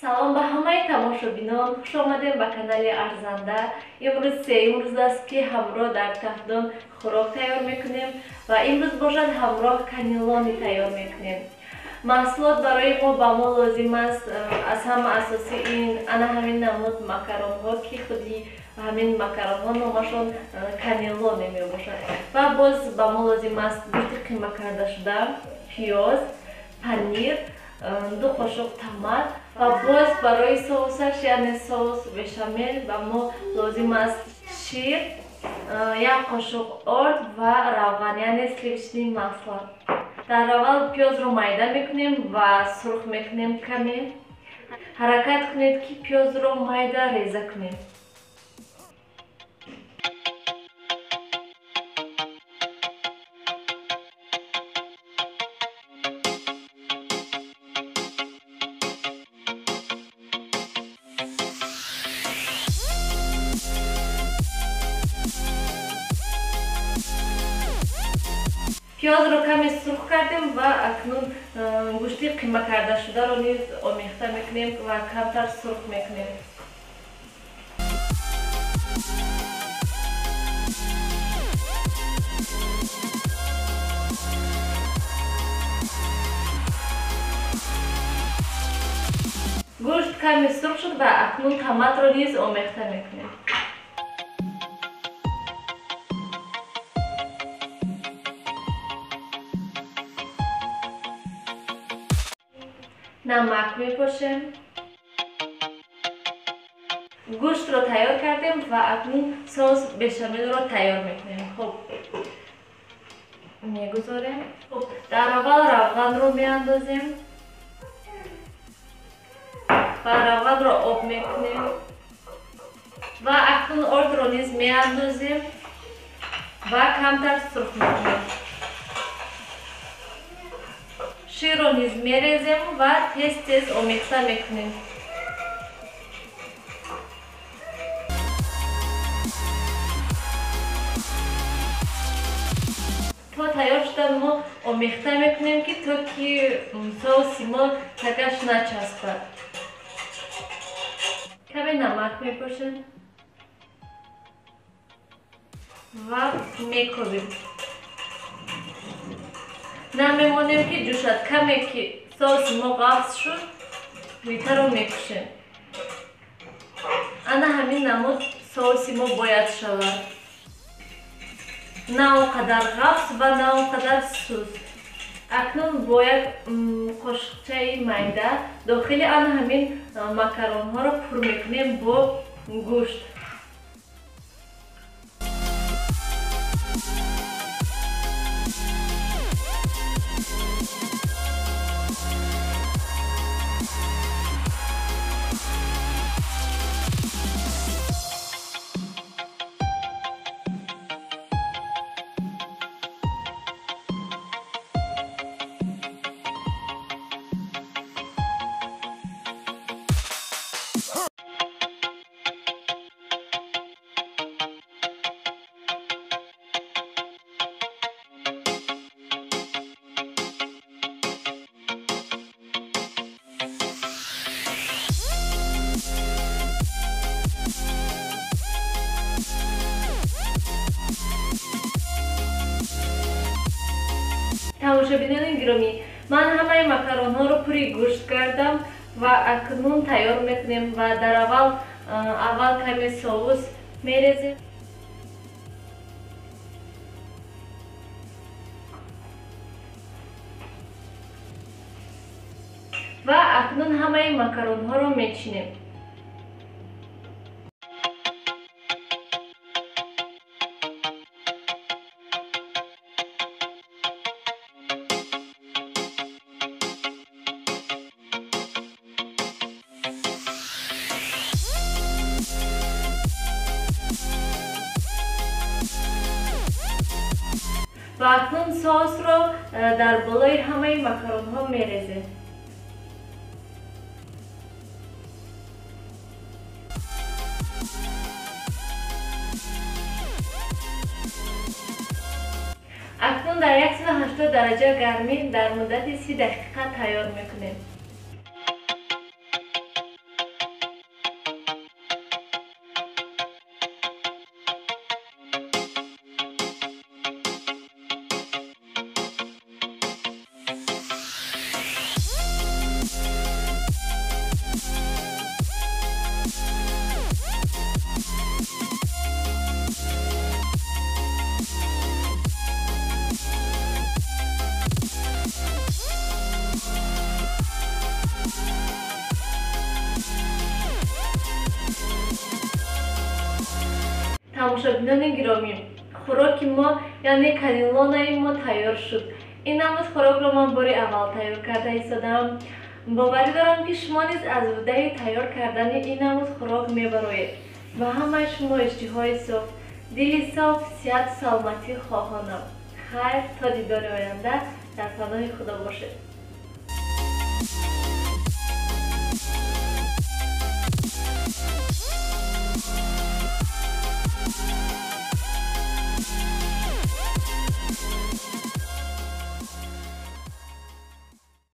Салом ба ҳамаи тамошобинон, хуш омадем ба канали Арзанда. Имрӯз сеюм рӯз аст, ки ҳамроҳ дар тафдон хӯрок тайёр мекунем ва имрӯз бошад ҳамроҳ канелони тайёр мекунем. Маҳсулот барои мо ба мо лозим аст аз ҳама асосӣ ин ана ҳамин намуд макаронҳо, ки худи ҳамин макаронҳо номашон канелоне мебошад. Ва боз ба мо лозим аст гӯшти қима кардашуда, пиёз, панир, 2 қошуқ томат ва боз барои соусаш, яъне соус бешамел, ба мо лозим аст шир, 1 қошуқ орд ва равған, яъне сливочный масло. Дар аввал пиёзро майда мекунем ва сурх мекунем каме. Ҳаракат кунед, ки пиёзро майда реза кунем. Пиёзро каме сурх кардем ва акнун гӯшти қима кардашударо низ омехта мекунем ва камтар сурх мекунем. Гӯшт каме сурх шуд ва акнун томатро низ омехта мекунем. Намак мепошем. Гӯштро тайёр кардем ва акнун соус бешамелро тайёр мекунем. Хуб, мегузорем. Хуб, дар аввал равғанро меандозем ва равғанро об мекунем ва акнун ордро низ меандозем ва камтар сурх мекунем. Ширро низ мерезем ва тез-тез омехта мекунем. То тайёр шудан мо омехта мекунем, ки то ки соуси мо такаш начаспад. Каме намак мепошем ва мекобем. Намемонем, ки ҷӯшад. Каме ки соуси мо ғафз шуд, плитаро мекушем. Ана ҳамин намуд соуси мо бояд шавад. На он қадар ғафз ва на он қадар суст. Акнун бо як қошуқчаи майда дохили ана ҳамин макаронҳоро пур мекунем бо гӯшт. Тамошобинони гиромӣ, ман ҳамаи макаронҳоро пури гӯшт кардам ва акнун тайёр мекунем ва дар аввал каме соус мерезем. Ва акнун ҳамаи макаронҳоро мечинем. Ва акнун соусро дар болои ҳамаи макаронҳо мерезем. Акнун дар 180 дараҷа гармӣ дар муддати 30 дақиқа тайёр мекунем. Тамошобинони гиромӣ, хӯроки мо, яъне канеллонаи мо тайёр шуд. Ин намуд хӯрокро ман бори аввал тайёр карда истодам. Боварӣ дорам, ки шумо низ аз уҳдаи тайёр кардани ин намуд хӯрок мебароед. Ба ҳамаи шумо иштиҳои соф, дили соф, сиҳату саломатӣ хоҳонам. Хайр, то дидори оянда, дар паноҳи Худо бошед.